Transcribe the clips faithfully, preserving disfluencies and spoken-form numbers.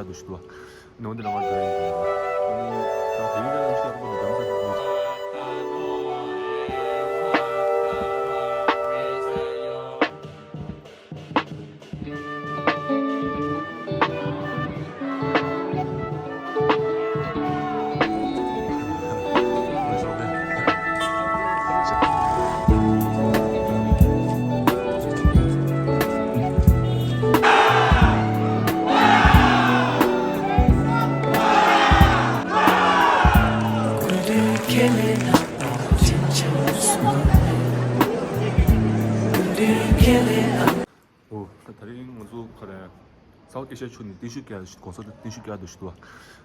ཡག་པོ་ཞིག་འདུག་བ། ནང་དེ་ལ་ང་འགྲོ་ཡ་ཡིན་ད། ཨ་ནི་ད་དེ་རིང་ཡང་ཞིག་ཡག་པོ་འདུག་གདམ་ས་དེ། ཨོ། ད་དེ་རིང་ང་ཚོ་ག་རེ། སའུ་ཐི་ཨེ་ཤི་ཡ་ཕྱོགས་ནས་སྟོན་ཤུགས་རྒྱག་གོང་ས་སྟོན་ཤུགས་རྒྱག་འདུག་ཞུ་དུས།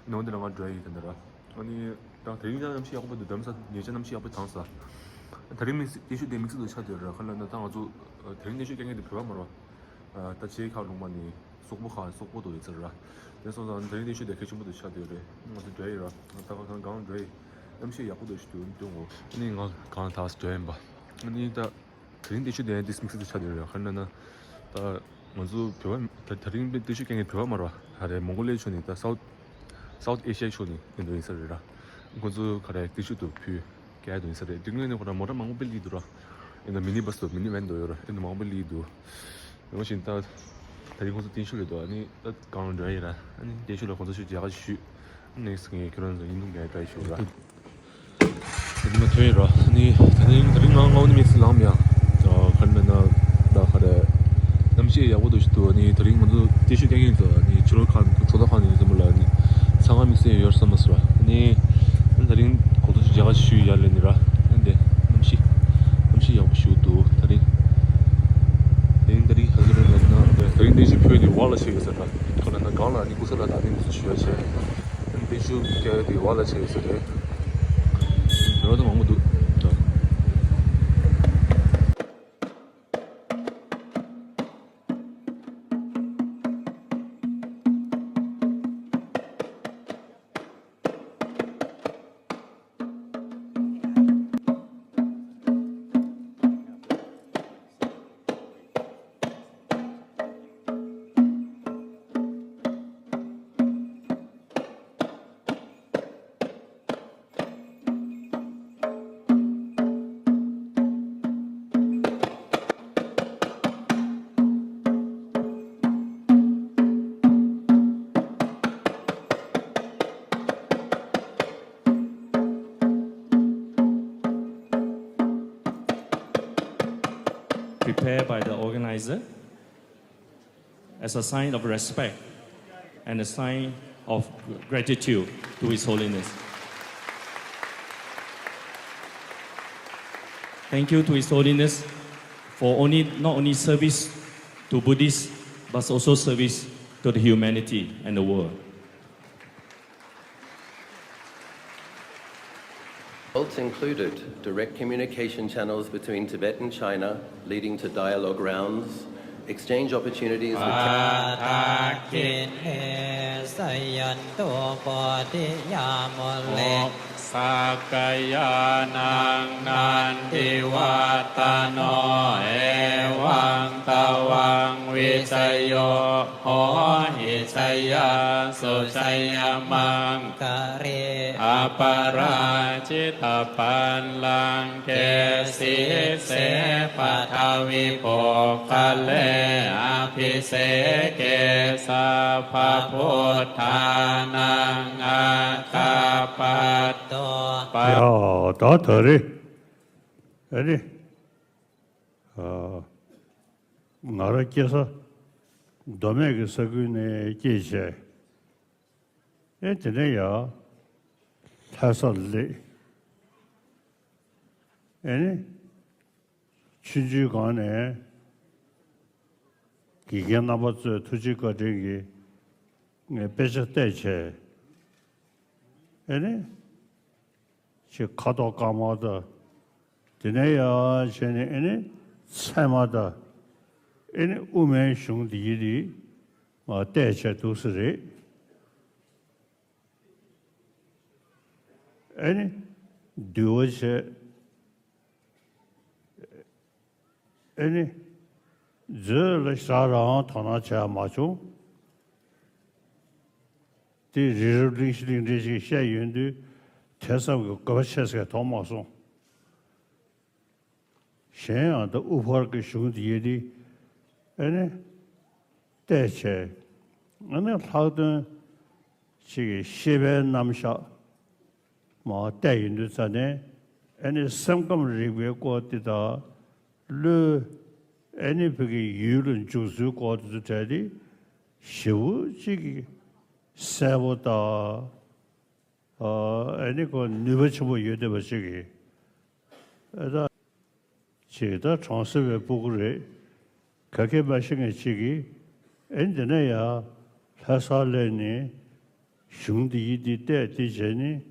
ནང་དེ་ལ་ང་འགྲོ་ཡ་ཡིན་ད་ལྟ་ར། ཨ་ནི་ད་དེ་རིང་ཡང་གནམ་གཤིས་ཡག་པོ་འདུག་གདམ་ས་ཉེ་ཆར་གནམ་གཤིས་ཡག་པོ་དྭངས་ས། ད་རིང་མི་སི་སྟོན་ཤུགས་དེ་དམིགས་བསལ་དུ་ཆགས་བསྡད་ར། ག་རེ་ལབ་ན་ད་ང་ཚོ་དེ་རིང་སྟོན་ཤུགས་རྒྱག་མཁན་དེ་བོད་པ་མ་རེད་བ། ད་ཕྱིའི་ཁག་ལུང་པ་ནས་སོག་པོ་ཁག་སོག་པོ་དོ་ཡོད་ཚར་ར། དེ་སོང་ཙང་དེ་རིང་སྟོན་ཤུགས་དེ་གལ་ཆེན་པོ་འདུག་ཆགས་བསྡད་རེད། ང་ཚོ་འགྲོ་ཡ་ཡིན་ར། ད་ག་གང་གང་འགྲོ་ཡ་ཡིན། གནམ་གཤིས་ཡག་པོ་འདུག་ཞུ་དུས་སྟོན་གོ། ཨ་ནི་ང་གང་ལ་ད་འགྲོ་ཡ་ཡིན་པ། ཨ་ནི་ད། དེ་རིང་སྟོན་ཤུགས་དེ་ཡང་དེ་དམིགས་བསལ་དུ་ཆགས་བསྡད་ཡོད་རེད། ག་རེ་ལབ་ན། ད་ང་ཚོ་བོད་པ་ད་དེ་རིང་སྟོན་ཤུགས་རྒྱག་མཁན་བོད་པ་མ་རེད་བ། ད་རེད་མོང་གོ་ལི་ཕྱོགས་ནས་ད་སའུ་ཐི་སའུ་ཐི་ཨེ་ཤི་ཡའི་ཕྱོགས་ནས་ཡིན་འདུག་ཡིན་ས་རེད་ར། ཁོང་ཚོ་ག་རེ་སྟོན་ཤུགས་དེ་ཕུལ་ག་འདུག་ཡིན་ས་རེད། དེ་སྔོན་ནས་ཁོ་རང་མོ་ཊ་མང་པོ་སླེབས་འདུག་ར། ཡིན་ན་མི་ནི་བྷ་སི་དང་མི་ནི་ཝེན་དང་ཡོད་ར། ཡིན་ན་མང་པོ་སླེབས་འདུག་ཡོང་བཞིན་ད་ད་རིང་ཁོང་ཚོ་སྟོན་ཤུགས་རེད་འདུག་ཨ་ནི་ད་གང་འགྲོ་ཡ་ཡིན་ར། ཨ་ནི་སྟོན་ཤུགས་ལ་ཁོང་ཚོ་ཤུགས་རྒྱག་ག་ཞུ། ནེག་སི་ངས་ཁྱེད་རང་ཚོ་ཡིན་ཐུང་ག་ཊི་རའི་ཞུ་ར། དེ་མ་ཐོན་ར། ནི་ད་ནི་ད་རིང་ང་ང་འོ་ནི་མིག་སི་ལངས་མི་ཡ། ད་ག་རེ་ན་ན་ད་ག་རེ། གནམ་གཤིས་ཡག་པོ་འདུག་ཞུ་དུས་ནི་ད་རིང་ང་ཚོ་སྟོན་ཤུགས་རྒྱག་མཁན་ཚོ་ནི་ཕྱི་ལོགས་ཁང་ཚོགས་གཙོ་ཁང་ནས་འཛོམས་ལ་ནི་ཚང་མ་མིག་སི་ཡོད་བསམ་མ་སོང་ར། ནི་ད་རིང་གོ་ཐོས་རྒྱ་གར་ཞུ་ཡ་ལེ་ནི་ར། ཨ་འདི་གནམ་གཤིས་གནམ་གཤིས་ཡག་པོ་ཞུ་འདུག་ད་རིང་། ད་རིང་ད་རིང་ག་ཚོད་རེད་ལབ་ན་ད་རིང་སྟོན་ཤུགས་ཕུལ་ནི་བར་ལ་ཆེ་གི་ཟེར་ར། ག་རེ་ན་གང་ལ་ནི་གུ་ས་ལ་ད་ནི་གུ་ས་ཞུ་ཡ་ཆེ། སྟོན་ཤུགས་རྒྱག་ཡ་དེ་བར་ལ་ཆེ་ཡོད་ས་རེད། རེ་བ་ད་མང་པོ་འདུག་ད། Prepared by the organizer as a sign of respect and a sign of gratitude to His Holiness. Thank you to His Holiness for only, not only service to Buddhists, but also service to the humanity and the world. Results included direct communication channels between Tibet and China, leading to dialogue rounds, exchange opportunities with Paṭhaṅgīne sayanto bodhiyā mūle. Sakyānaṃ nandivaḍḍhano, evaṃ tvaṃ vijayo hohi, jayassu jayamaṅ gale, aparājitapallaṅke, sīse paṭhavipokkhare, abhiseke sabbabuddhānaṃ, aggappatto pa- ཡ་ད་ད་རེད། ཨ་ནི། ཨ། ང་རང་སྐྱེས་ས་མདོ་སྨད་ཀྱི་ས་ཁུལ་ནས་སྐྱེས་བྱས། ཨེ་དེ་ནས་ཡར་ལྷ་སར་སླེབས། ཨེ་ནི། ཆུང་ཆུང་སྒང་ནས་དགེ་རྒན་རྣམ་པ་ཚོའི་ཐུགས་རྗེ་བཀའ་དྲིན་གྱིས་ངས་དཔེ་ཆ་བལྟས་བྱས། ཨེ་ནི། ཅིག་ཁ་དོག་དཀར་དམར་དང་། དེ་ནས་ཡར་བྱས་ནས་ཨེ་ནི་ཚད་མ་དང་། ཨེ་ནི་དབུ་མའི་གཞུང་འདི་ཡི་འདི་མར་བལྟས་བྱས་འདུག་སེ་རེད། ཨེ་ནི་འདུལ་བ་བྱས། ཨེ་ནི། མཛོད་ལ་ཞག་རང་དོ་སྣང་བྱས་མ་བྱུང་། དེ་རི་རབ་གླིང་བཞི་གླིང་འདྲ་ཞིག་བཤད་ཡོང་དུས་དེ་ཙམ་གྱི་དགོས་པ་ཆེ་ཟེར་མཐོང་མ་སོང་། གཞན་ཡང་ད་དབུ་ཕར་གྱི་གཞུང་འདི་ཡི་དེ་ཨེ་ནི་བལྟས་བྱས་ཨེ་ནི་ལྷག་དོན་ཅིག་གི་ཤེས་པའི་རྣམ་གཞག་མར་བལྟས་ཡོང་དུས་ཙ་ནས་ཨེ་ནི་སེམས་ཁམས་རིག་པའི་སྐོར་འདི་དང་བློའི་ཨེ་ནི་བོད་ཀྱི་ཡུལ་ལ་འཇུག་ཚུལ་སྐོར་དེ་ཚོ་གྲས་དེ་ཞེ་པོ་ཅིག་གི་གསལ་པོ་དང་ཨེ་ནི་ཁོ་ནུས་པ་ཆེན་པོ་ཡོད་བསྡད་པ་ཅིག་གི་ཨེ་ད་ཅིག་ད་གྲོང་གསེབ་པའི་སྤུ་གུ་རེད། ག་གེ་མ་ཤེས་མཁན་ཅིག་གིས་ཨེ་འདི་ན་ཡ་ལྷ་ས་སླེབས་ནས་གཞུང་འདི་ཡི་འདི་བལྟས་འདི་བྱས་ནས་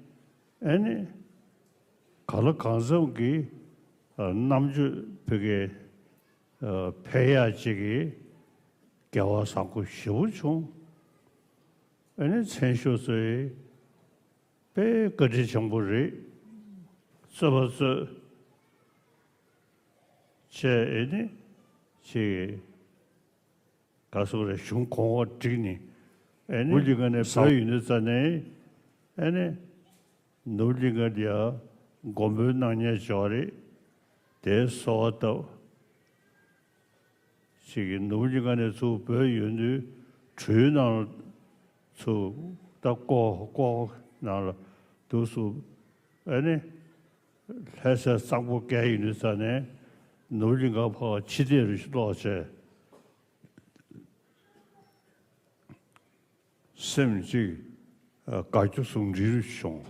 ཨེ་ནི་གང་ལ་གང་འཚམ་གྱི་རྣམ་དཔྱོད་བོད་ཀྱི་འཕེལ་ཡག་ཅིག་གི་སྐལ་བ་བཟང་པོ་ཞེ་པོ་བྱུང་། ཨེ་ནི་མཚན་ཞུ་ཚོས་དཔེ་བཀའ་དྲིན་ཆེན་པོ་རེད། རྩོད་པ་རྩོད་བྱས་ཨེ་ནི་ཅིག་ག་སོགས་རེ་གཞུང་གོང་འོག་བསྒྲིགས་ནས་ཨེ་ནི་ནུབ་གླིང་ག་ནས་བོད་ཡོང་དུས་ཙ་ནས་ཨེ་ནི་ནུབ་གླིང་ག་ལ་ཡ་མགོན་པོའི་སྣང་བརྙན་འབྱོར་རེད། དེའི་གསོལ་བ་བཏབ། ཅིག་གིས་ནུབ་གླིང་ག་ནས་ཚུར་བོད་ཡོང་དུས་གྲུའི་ནང་ལ་ཚུར་ད་ཀོ་ཀོ་ནང་ལ་འདུག་སུ་ཨེ་ནི་ལྷ་སའི་གཙང་པོ་བརྒལ་ཡོང་དུས་ཙ་ནས་ནུབ་གླིང་ག་ཕར་ཕྱི་བལྟས་རུ་ཞིག་ལོག་བྱས། སེམས་གཅིག་དགའ་སྐྱོ་ཟུང་འབྲེལ་བྱུང་།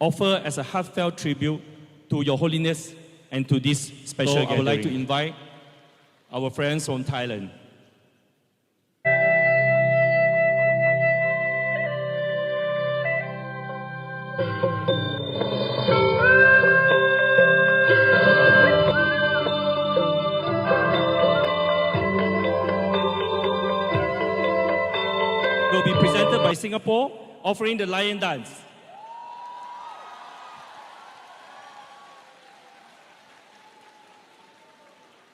Offer as a heartfelt tribute to Your Holiness and to this special gathering. So I would like to invite our friends from Thailand. Will be presented by Singapore, offering the Lion Dance.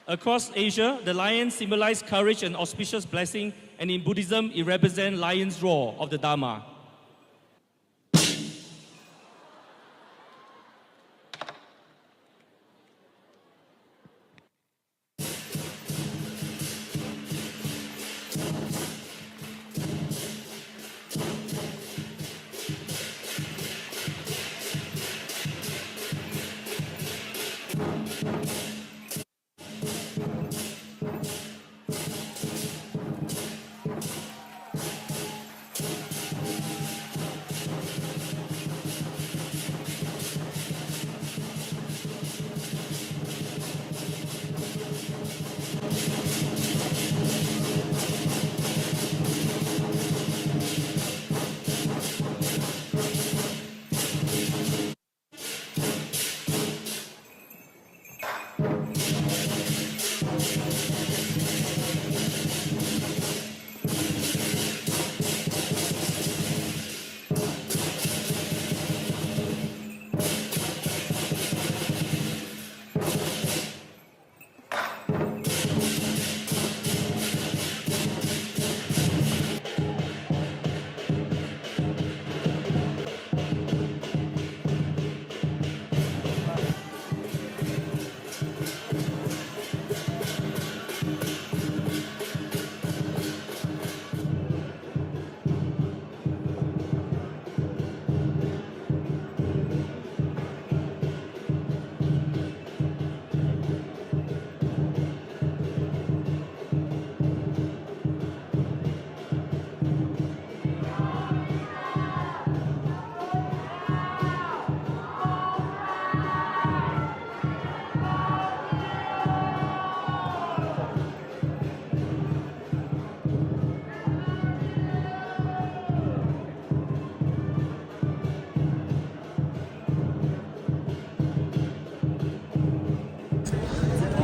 Across Asia, the lion symbolizes courage and auspicious blessing, and in Buddhism, it represents lion's roar of the Dharma.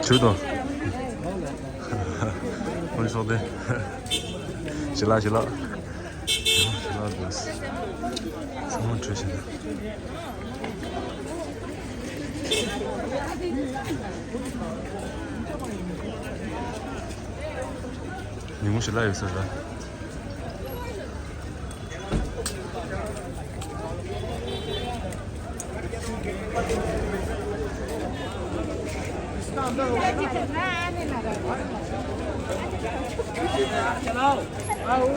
ཇུས་དང་། ཁོང་ཚོ་དེ། ཞི་ལ་ཞི་ལ། ཞི་ལ་དུ། ཚང་མ་བྲོས་ཤིང་། ཉིན་མོ་ཞི་ལ་ཡོད་ས་རེད། चलाओ, आओ,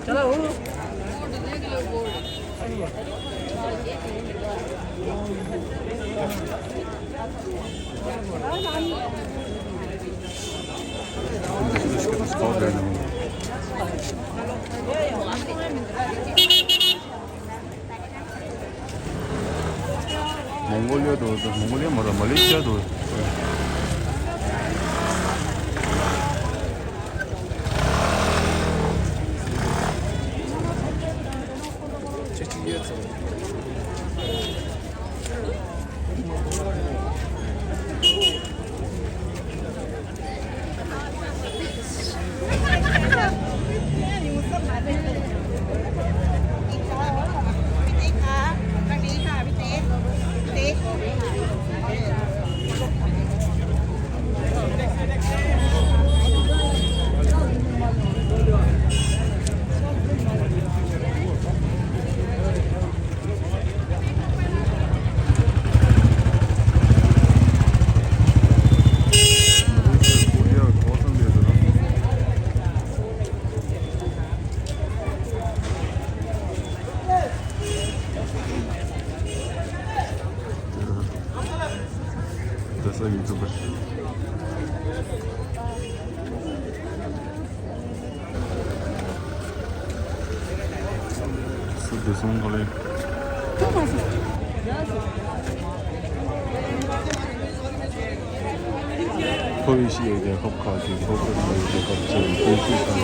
चलाओ। མོང་གོ་ལི་ཡ་དུ། མོང་གོ་ལི་ཡ་མ་རེད། མ་ལེ་ཤི་ཡ་དུ། ཁོ་བོའི་ཤི་ཡའི་རྒྱལ་ཁབ་ཁག་གི་ལྷོ་ཀོ་རི་ཡའི་རྒྱལ་ཁབ་ཅན་ཀུང་ཧྥུ་དང་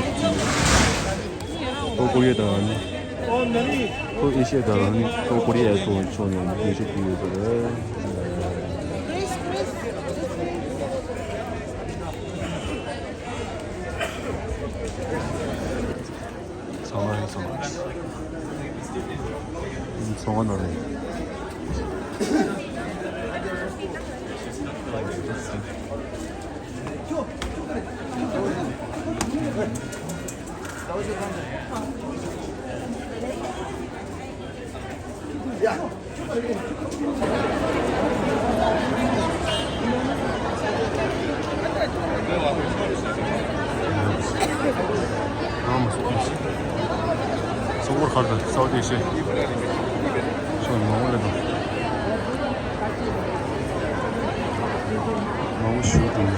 ལྷོ་ཀོ་རི་ཡ་དང་། ལྷོ་ཨེ་ཤི་ཡ་དང་ནི་ལྷོ་ཀོ་རི་ཡའི་ཕྱོགས་ནས་ནི་སྣེ་ཁྲིད་ཀྱི་ཡོད་པ་རེད། ཚང་མ་ཧེ་ཚང་མ། ཚང་མ་ནོར་རེད། སོག་པོར་ཁར་དང་སའུ་ཏི་ཨེ་ཤི་ཡ། ཕྱོགས་མང་པོ་ལ་དང་། མང་པོ་ཞུ་དང་།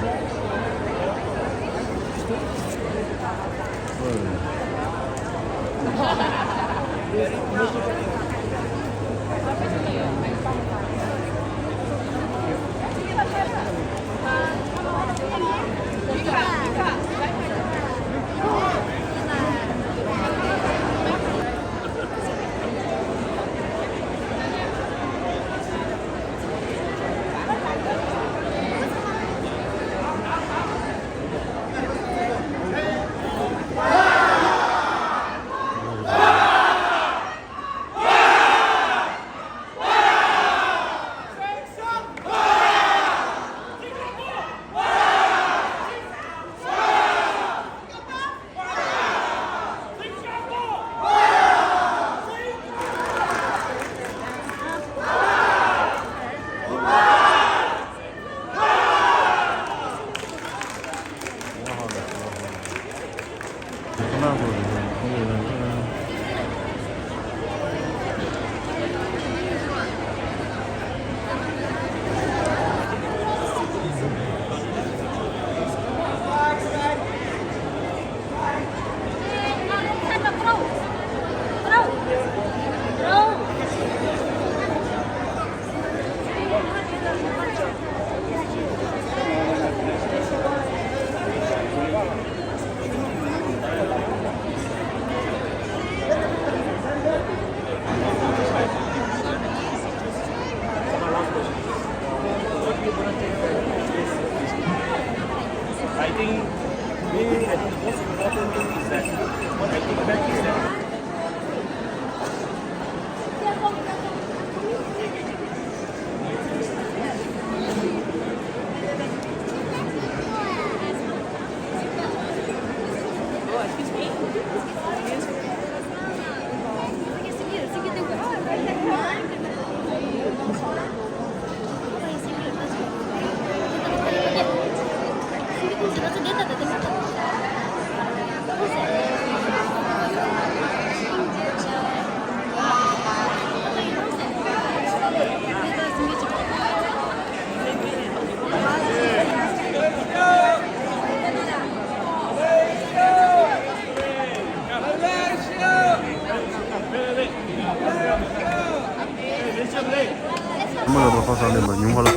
མ་ལ་དོ་ཁ་ས་ནས་མ་ཉུང་བ་ལ།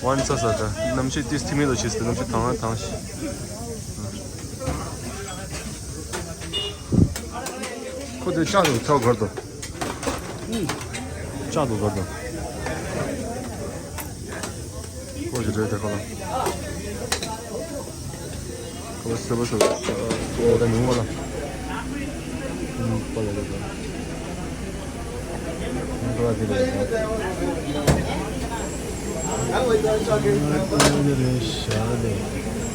ཝན་ས་ས་ད་གནམ་གཤིས་ཏིས་ཐི་མི་ལ་ཆིས་ཏེ་གནམ་གཤིས་ཐང་ང་ཐང་ཤི། ཁོ་དེ་ལྕགས་དུ་ཐོག་གར་དུ། ལྕགས་དུ་གར་དུ། ཁོ་ཞིག་རེད་དེ་ཁོ་ལ། ཁོ་ལ་སེ་བ་སེ་བ་ཁོ་ད་ཉུང་བ་ལ། ཁོ་ལ་རེད་དེ། ཁོ་ལ་དེ་རེད་དེ། ཁོ་ལ་རེད་ཤ་རེད།